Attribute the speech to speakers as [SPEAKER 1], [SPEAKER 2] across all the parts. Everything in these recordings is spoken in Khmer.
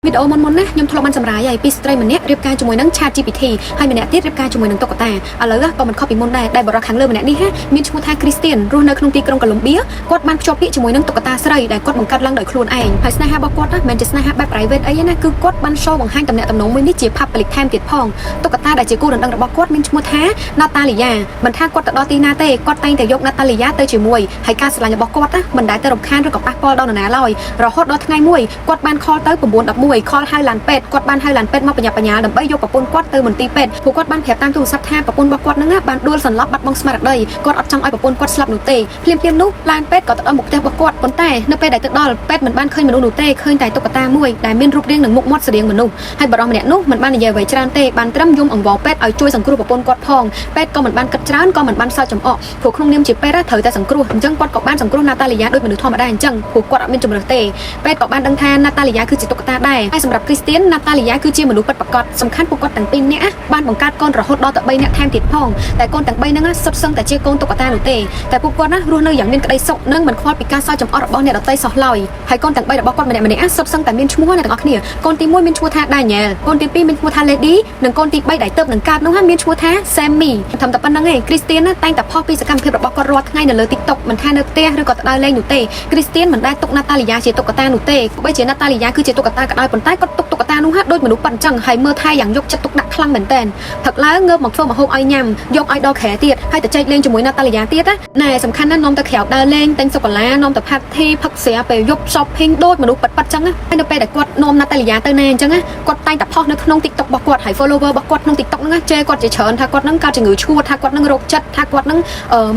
[SPEAKER 1] វីដេអូមុនមុនណាខ្ញុំធ្លាប់បានសម្រាយហើយពីស្ត្រីម្នាក់រៀបការជាមួយនឹង Chat GPT ហើយម្នាក់ទៀតរៀបការជាមួយនឹងតុក្កតាឥឡូវក៏មិនខុសពីមុនដែរដែលបរិះខាងលើម្នាក់នេះហាមានឈ្មោះថា Christian រស់នៅក្នុងទីក្រុងកូឡុំបៀគាត់បានភ្ជាប់ពាក្យជាមួយនឹងតុក្កតាស្រីដែលគាត់បង្កើតឡើងដោយខ្លួនឯងហើយស្នេហារបស់គាត់ណាមិនមែនជាស្នេហាបែប private អីទេណាគឺគាត់បាន show បង្ហាញតំណែងតំណងមួយនេះជា public ថែមទៀតផងតុក្កតាដែលជាគូដណ្ដឹងរបស់គាត់មានឈ្មោះថា Natalia មិនថាគាត់ទៅដល់ទីណាទេគាត់តែងតែយក Natalia ទៅជាមួយហើយការស្រឡាញ់របស់គាត់ណាមិនដែលទៅរំខានឬក៏ប៉ះពាល់ដល់នរណាឡើយរហូតដល់ថ្ងៃមួយគាត់បាន call ទៅ911 call ហៅឡានពេទ្យគាត់បានហៅឡានពេទ្យមកបញ្ញាបញ្ញាដើម្បីយកប្រពន្ធគាត់ទៅមន្ទីរពេទ្យព្រោះគាត់បានប្រាប់តាមទូរស័ព្ទថាប្រពន្ធរបស់គាត់នឹងបានដួលសន្លប់បាត់បង់ស្មារតីគាត់អត់ចង់ឲ្យប្រពន្ធគាត់ស្លាប់នោះទេភ្លាមៗនោះឡានពេទ្យក៏ទៅដល់មុខផ្ទះរបស់គាត់ប៉ុន្តែនៅពេលដែលទៅដល់ពេទ្យមិនបានឃើញមនុស្សនោះទេឃើញតែតុក្កតាមួយដែលមានរូបរាងនិងមុខមាត់ស្រដៀងមនុស្សហើយបរិសម្នាក់នោះមិនបាននិយាយអ្វីច្រើនទេបានត្រឹមយំអង្វរពេទ្យឲ្យជួយសង្គ្រោះប្រពន្ធគាត់ផងពេទ្យក៏មិនបានគិតច្រើនក៏មិនបានសើចចំអកព្រោះក្នុងនាមជាពេទ្យត្រូវតែសង្គ្រោះអញ្ចឹងគាត់ក៏បានសង្គ្រោះណាតាលីយ៉ាដូចមនុស្សធម្មតាអញ្ចឹងព្រោះគាត់អត់មានជំរឿសទេពេទ្យក៏បានដឹងថាណាតាលីយ៉ាគឺជាតុក្កតាដែរហើយសម្រាប់គ្រីស្ទៀនណាតាលីយ៉ាគឺជាមនុស្សពិតប្រាកដសំខាន់ពួកគាត់ទាំងពីរនាក់បានបង្កើតកូនរហូតដល់ទៅ3នាក់ថែមទៀតផងតែកូនទាំង3ហ្នឹងសុទ្ធសឹងតែជាកូនតុក្កតានោះទេតែពួកគាត់ណារស់នៅយ៉ាងមានក្តីសុខនិងមិនខ្វល់ពីការសើចចំអករបស់អ្នកដទៃសោះឡើយហើយកូនទាំង3របស់គាត់ម្នាក់ម្នាក់សុទ្ធសឹងតែមានឈ្មោះអ្នកទាំងអស់គ្នាកូនទី1មានឈ្មោះថា Daniel កូនទី2មានឈ្មោះថា Lady និងកូនទី3ដែលទៅនឹងកើតនោះមានឈ្មោះថា Sammy ធម្មតែប៉ុណ្្នឹងឯងគ្រីស្ទៀនតែងតែផុសពីសកម្មភាពរបស់គាត់រាល់ថ្ងៃនៅលើ TikTok មិនថានៅផ្ទះឬក៏ទៅដើរលេងនោះទេគ្រីស្ទៀនមិនដែលទុកណាតាលីយ៉ាជាតុក្កតានោះទេទោះបីជាណាតាលីយ៉ាគឺជាតុក្កតាក៏ដោយប៉ុន្តែគាត់ទុកតុក្កតានោះហាក់ដូចមនុស្សប៉ិនអញ្ចឹងហើយមើលថែយ៉ាងយកចិត្តទុកដាក់ខ្លាំងមែនទែនផឹកឡើងងើបមកធ្វើម្ហូបឲ្យញ៉ាំយកឲ្យដល់ក្រែទៀតហើយទៅចែកលេងជាមួយណាតាលីយ៉ាទៀតណាណែសំខាន់ណាស់នាំទៅក្រៅដើរលេងទិញសូកូឡានាំទៅparty ផឹកស្រាពេលយប់ shopping ដូចមនុស្សប៉ិតប៉ិតអញ្ចឹងណាហើយនៅពេលដែលគាត់នាំណាតាលីយ៉ាទៅណាអញ្ចឹងណាគាត់តែងតែផុសនៅក្នុង TikTok របស់គាត់ហើយ follower របស់គាត់ក្នុង TikTok ហ្នឹងណាជេរគាត់ជាច្រើនថាគាត់ហ្នឹងកើតជំងឺឈួតថាគាត់ហ្នឹងរោគចិត្តថាគាត់ហ្នឹង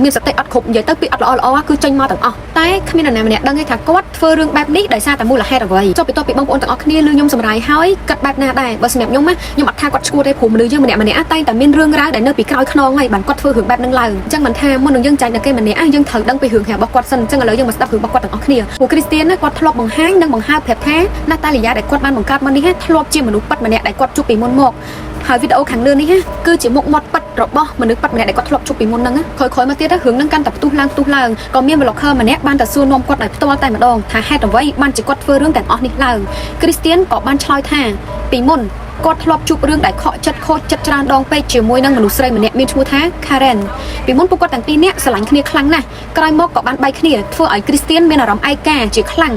[SPEAKER 1] មានសតិអត់គ្រប់និយាយទៅពីអត់ល្អល្អគឺចេញមកទាំងអស់តែគ្មាននរណាម្នាក់ដឹងទេថាគាត់ធ្វើរឿងបែបនេះដោយសារតែមូលហេតុអ្វីចុះបន្ទាប់ពីបងប្អូនទាំងអស់គ្នាឮខ្ញុំសម្រាយហើយគិតបែបណាដែរបើសម្រាប់ខ្ញុំណាខ្ញុំអត់ថាគាត់ឈួតទេព្រោះមនុស្សយើងម្នាក់ម្នាក់តែងតែមានរឿងរ៉ាវដែលនៅពីក្រោយខ្នងហើយបានគាត់ធ្វើរឿងបែបហ្នឹងឡើងអញ្ចឹងមិនថាមុននឹងយើងចាញ់ដល់គេម្នាក់យើងត្រូវដឹងពីរឿងរ៉ាវរបស់គាត់សិនអញ្ចឹងឥឡូវយើងមកស្ដាប់រឿងរបស់គាត់ទាំងអស់គ្នាព្រោះគ្រីស្ទៀនណាគាត់ធ្លាប់បង្ហាញនិងបង្ហើបប្រាប់ថាណាតាលីយ៉ាដែលគាត់បានបង្កើតមកនេះធ្លាប់ជាមនុស្សពិតម្នាក់ដែលគាត់ជួបពីមុនមកហើយវីដេអូខាងលើនេះគឺជាមុខមាត់ពិតរបស់មនុស្សពិតម្នាក់ដែលគាត់ធ្លាប់ជួបពីមុនហ្នឹងក្រោយៗមកទៀតរឿងហ្នឹងកាន់តែផ្ទុះឡើងផ្ទុះឡើងក៏មាន vlogger ម្នាក់បានទៅសួរនាំគាត់ដោយផ្ទាល់តែម្ដងថាហេតុអ្វីបានជាគាត់ធ្វើរឿងទាំងអស់នេះឡើងគ្រីស្ទៀនក៏បានឆ្លើយថាពីមុនគាត់ធ្លាប់ជួបរឿងដែលខកចិត្តខូចចិត្តច្រើនដងពេកជាមួយនឹងមនុស្សស្រីម្នាក់មានឈ្មោះថា Karen ពីមុនពួកគាត់ទាំងពីរនាក់ស្រឡាញ់គ្នាខ្លាំងណាស់ក្រោយមកក៏បានបែកគ្នាធ្វើឲ្យគ្រីស្ទៀនមានអារម្មណ៍ឯកាជាខ្លាំង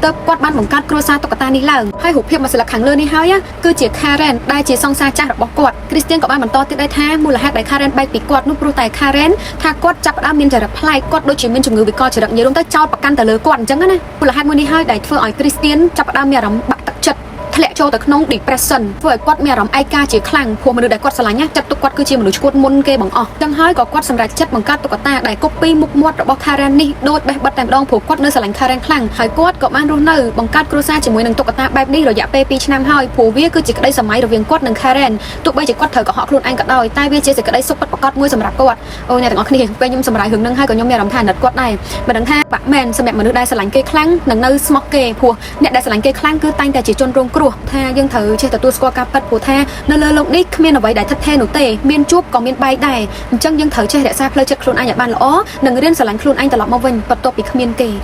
[SPEAKER 1] ទើបគាត់បានបង្កើតគ្រួសារតុក្កតានេះឡើងហើយរូបភាពមួយស្លឹកខាងលើនេះហើយគឺជា Karen ដែលជាសង្សារចាស់របស់គាត់គ្រីស្ទៀនក៏បានបន្តទៀតដែរថាមូលហេតុដែល Karen បែកពីគាត់នោះព្រោះតែ Karen ថាគាត់ចាប់ផ្ដើមមានចរិតប្លែកគាត់ដូចជាមានជំងឺវិកលចរិតនិយាយរួមទៅចោតប្រកាន់ទៅលើគាត់អញ្ចឹងណាមូលហេតុមួយនេះហើយដែលធ្វើឲ្យគ្រីស្ទៀនចាប់ផ្ដើមមានអារម្មណ៍បាក់ទឹកចិត្តធ្លាក់ចូលទៅក្នុង depression ធ្វើឲ្យគាត់មានអារម្មណ៍ឯកាជាខ្លាំងព្រោះមនុស្សដែលគាត់ស្រឡាញ់ចាត់ទុកគាត់គឺជាមនុស្សឈួតមុនគេបង្អស់ចឹងហើយក៏គាត់សម្រេចចិត្តបង្កើតតុក្កតាដែល copy មុខមាត់របស់ Karen នេះដូចបេះបិទតែម្ដងព្រោះគាត់នៅស្រឡាញ់ Karen ខ្លាំងហើយគាត់ក៏បានរស់នៅបង្កើតគ្រួសារជាមួយនឹងតុក្កតាបែបនេះរយៈពេល2ឆ្នាំហើយព្រោះវាគឺជាក្តីសម័យរវាងគាត់និង Karen ទោះបីជាគាត់ត្រូវកុហកខ្លួនឯងក៏ដោយតែវាជាសេចក្តីសុខពិតប្រាកដមួយសម្រាប់គាត់អូអ្នកទាំងអស់គ្នាពេលខ្ញុំសម្រាយរឿងហ្នឹងហើយក៏ខ្ញុំមានអារម្មណ៍ថាអាណិតគាត់ដែរមិនដឹងថាបាក់មែនសម្រាប់មនុស្សដែលស្រឡាញ់គេខ្លាំងនឹងនៅស្មោះគេព្រោះអ្នកដែលស្រឡាញ់គេខ្លាំងគឺតែងតែជាជនរងគ្រោះថាយើងត្រូវចេះទទួលស្គាល់ការពិតព្រោះថានៅលើលោកនេះគ្មានអ្វីដែលថិតថេរនោះទេមានជួបក៏មានបែកដែរអញ្ចឹងយើងត្រូវចេះរក្សាផ្លូវចិត្តខ្លួនឯងឲ្យបានល្អនិងរៀនស្រឡាញ់ខ្លួនឯងត្រឡប់មកវិញបន្ទាប់ពីគ្មានគេ។